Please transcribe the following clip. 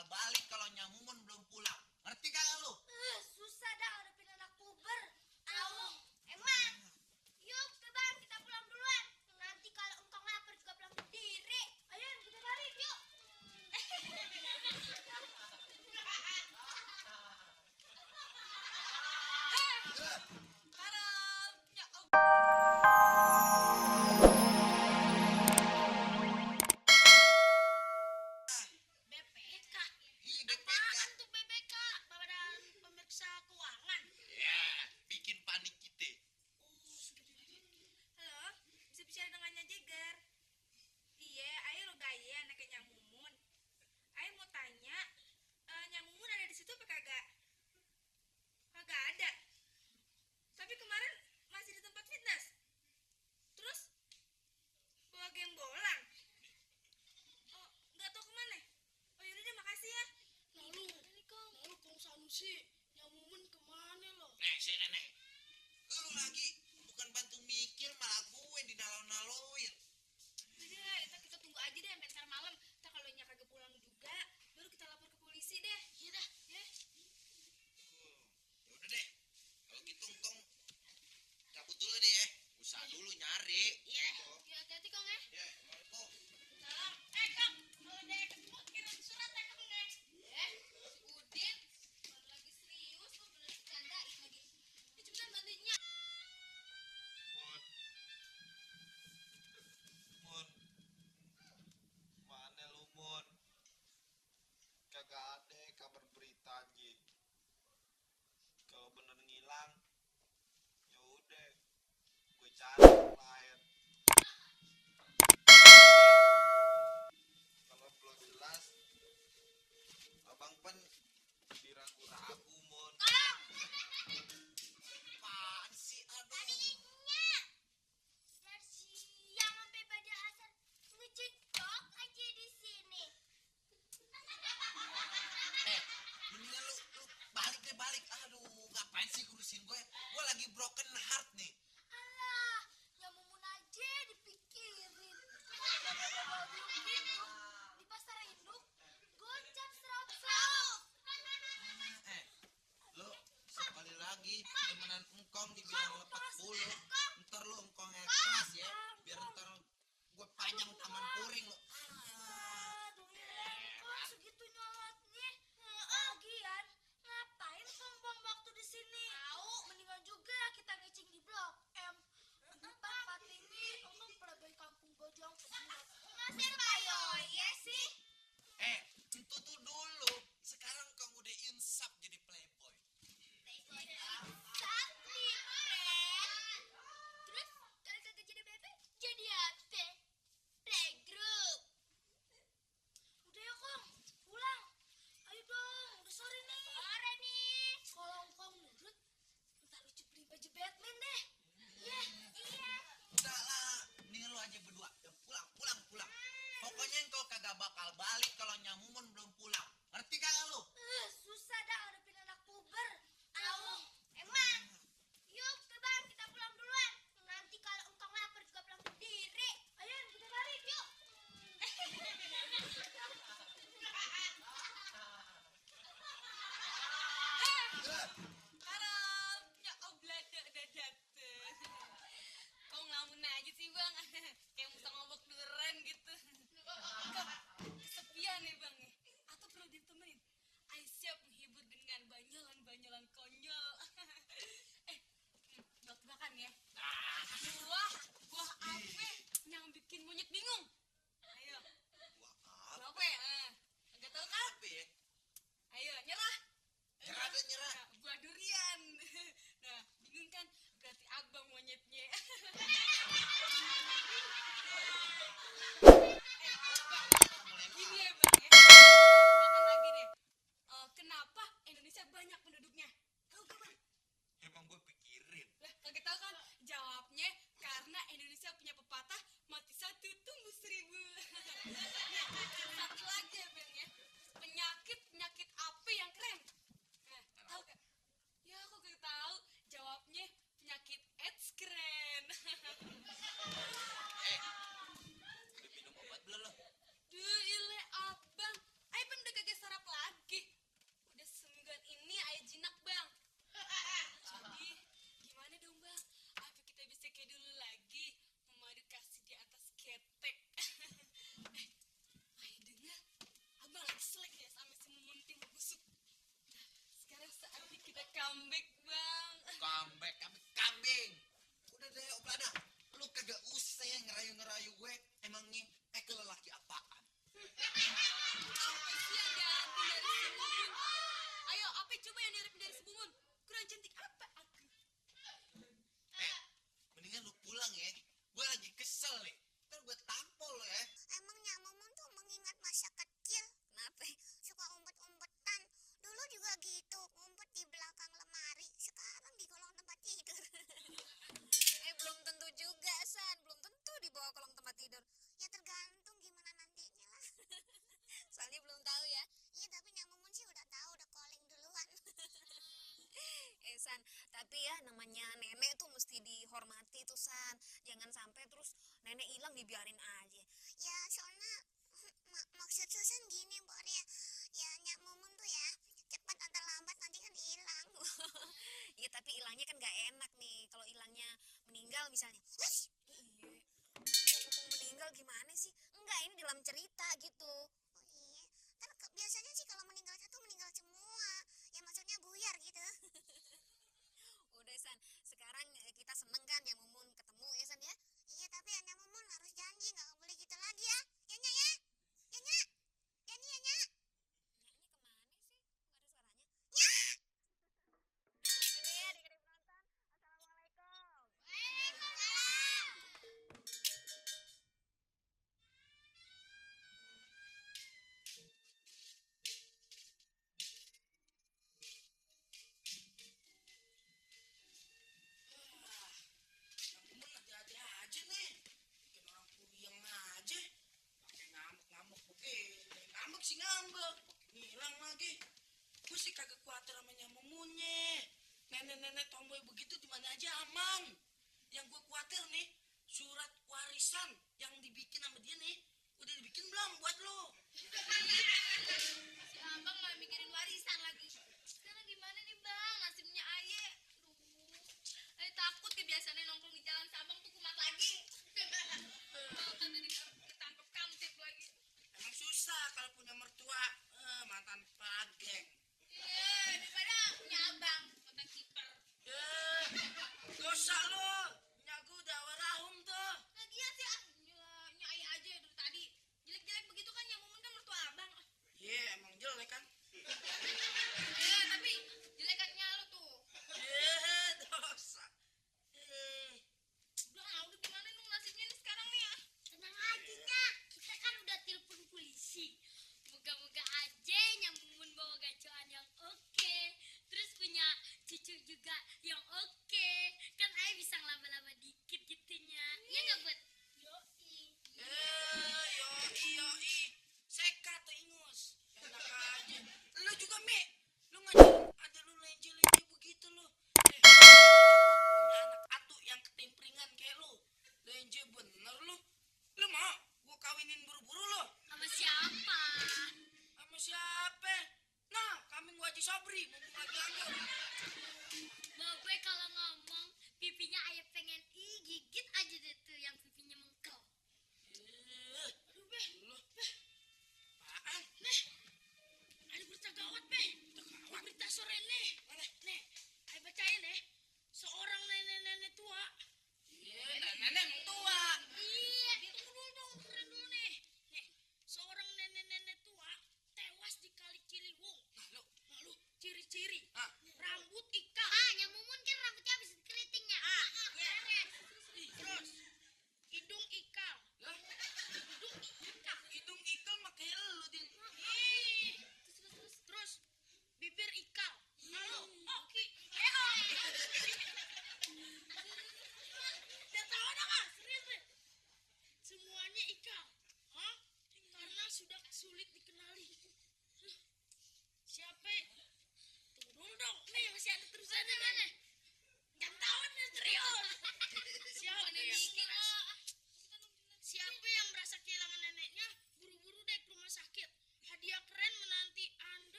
bakal balik kalau Nyamumun belum pulang. Ngerti kagak lu? Susah dah ngadepin anak puber. Tahu? Emang. Yuk, Bang, kita pulang duluan. Nanti kalau engkong lapar juga pulang sendiri. Ayo, kita balik yuk. BPK. Iya, BPK. Apaan tuh BPK? Badan Pemeriksa Keuangan. Ya, bikin panik kita. Halo, bisa bicara dengannya Jagger. Iya, ayo lo gaya anaknya Nyamumun. Ayo mau tanya, Nyamumun ada di situ apa kagak? Kagak ada. Tapi kemarin masih di tempat fitness. Terus bawa gembolang. Oh, nggak tahu kemana. Oh yaudah deh, makasih ya. Lalu Kong Sanusi, Nyamumun kemana lo? Si nenek. Lu lagi bukan bantu mikir malah gue dinalo-naloin. Udah, kita tunggu aja deh sampai ntar malam. Ntar kalau nya kagak pulang juga, baru kita lapor ke polisi deh. Iya dah, ya. Ya udah deh. Kalau gitu engkong cabut dulu deh ya. Usaha dulu nyari. Iya. Ya, hati-hati Kong ya. Ya, Assalamualaikum. Salam. Kong, kalau udah ketemu kirim surat ya Kong ya. Si Udin baru lagi serius lo bener dicandain lagi. Dia cuma bantuinnya. Mun, mana lu Mun? Kagak ada kabar berita anjing. Kalau bener ngilang, ya udah, gue cari yang lain. Kalau belum jelas, abang pen diragu-ragu Mun. Apaan sih? Aduh. Siang sampai pada asar ngejedok aja di sini. Mendingan lu balik deh balik. Aduh, ngapain sih ngurusin gue? Gue lagi broken heart nih. Alah, Nyamumun aja dipikirin. Gitu. Di pasar induk, gocap serap-serap. Lu sekali lagi temenan engkong dibilang lepas bulu. Ntar lu engkong yang keras ya. Biar ntar gue panjang taman puring lu. Aduh, kok segitu nyolotnya? Lagian, ngapain buang waktu di sini? Tahu, mendingan juga kita ngecing di Blok M. Di tempat ini, engkau pelebai kampung Bojong. Masih payo, ya sih? Itu tuh dulu. Sekarang engkong udah insap jadi playboy. Sakti, friend. Terus, kalau kagak jadi bebek, jadi apa? Playgroup. Udah ya, Kong. Pulang. Ayo dong, udah sore nih. Sore nih. Kalau Kong nurut, ntar Ucup beli baju Batman deh. Iya. Udah lah. Mendingan lu aja berdua. Ya, pulang. Pokoknya engkau kagak bakal balik kalau Nyamumun belum pulang. Ngerti kagak lu? Susah dah ngadepin anak puber. Tahu? Emang. Yuk, Bang, kita pulang duluan. Nanti kalau engkong lapar juga pulang sendiri. Ayo, kita balik yuk. Karapnya oblada dadat. Kau ngelamun aja sih bang, kayak musa ngobok duren gitu. Kesepian nih bang ya, atau perlu ditemenin? I siap menghibur dengan banyalan konyol. Bak-bakan ya. Buah apa yang bikin monyet bingung? Ayo. Wah, Buah apa ya? Enggak tahu kan? apa ya? Ayo nyerah. Nyerah. Nah, buah durian. Nah, bingung kan? Berarti abang monyetnya. sampai kambing. Udah deh, Oblada. Lu kagak usah ya ngerayu-ngerayu gue. Emangnya lelaki apaan? Apa sih yang diharapin dari si Mumun? Ayo, apa coba yang diharapin dari si Mumun? Kurang cantik apa aku? Mendingan lu pulang ya. Gue lagi kesel nih. Ntar gue tampol lo ya. Emangnya Mumun tuh mengingat masa kecil. Kenapa? Suka umpet-umpetan. Dulu juga gitu, ngumpet di belakang lemari. Sekarang di kolong tempat tidur. Belum tentu juga, San. Belum tentu di bawah kolong tempat tidur. Ya tergantung gimana nantinya lah. Soalnya belum tahu ya. Iya, tapi Nyak Mumun sih udah tahu, udah calling duluan. San, tapi ya namanya nenek tuh mesti dihormati tuh, San. Jangan sampai terus nenek hilang dibiarin aja. Ya, soalnya maksud Susan gini, Bor ya. Ya Nyak Mumun tuh ya, cepat atau lambat nanti kan hilang. Iya, tapi hilangnya kan gak enak nih. Kalau hilangnya meninggal misalnya. Iya. Ngomong meninggal gimana sih? Enggak, ini dalam cerita gitu. Oh iya. Kan biasanya sih kalau meninggal satu meninggal semua. Ya maksudnya buyar gitu. Udah, San, sekarang kita seneng kan yang Mumun ketemu ya, San ya? Iya, tapi Nyak Mumun harus janji nggak boleh gitu lagi ya. Ya Nyak ya? Ya Nyak? Janji ya Nyak? Nyaknya kemana sih? Nggak ada suaranya. Nyak! Ini ya, dengerin penonton. Assalamualaikum. Waalaikumsalam. Yang bener hati-hati aja nih. Bikin orang puyeng aja. Pakai ngamuk-ngamuk begini. Ngambek sih ngambek. Ngilang lagi. Gue sih kagak khawatir sama nyamumunye. Nenek-nenek tomboy begitu di mana aja aman. Yang gue khawatir nih, surat warisan yang dibikin sama dia nih, udah dibikin belum buat lo? Si abang mau mikirin warisan lagi.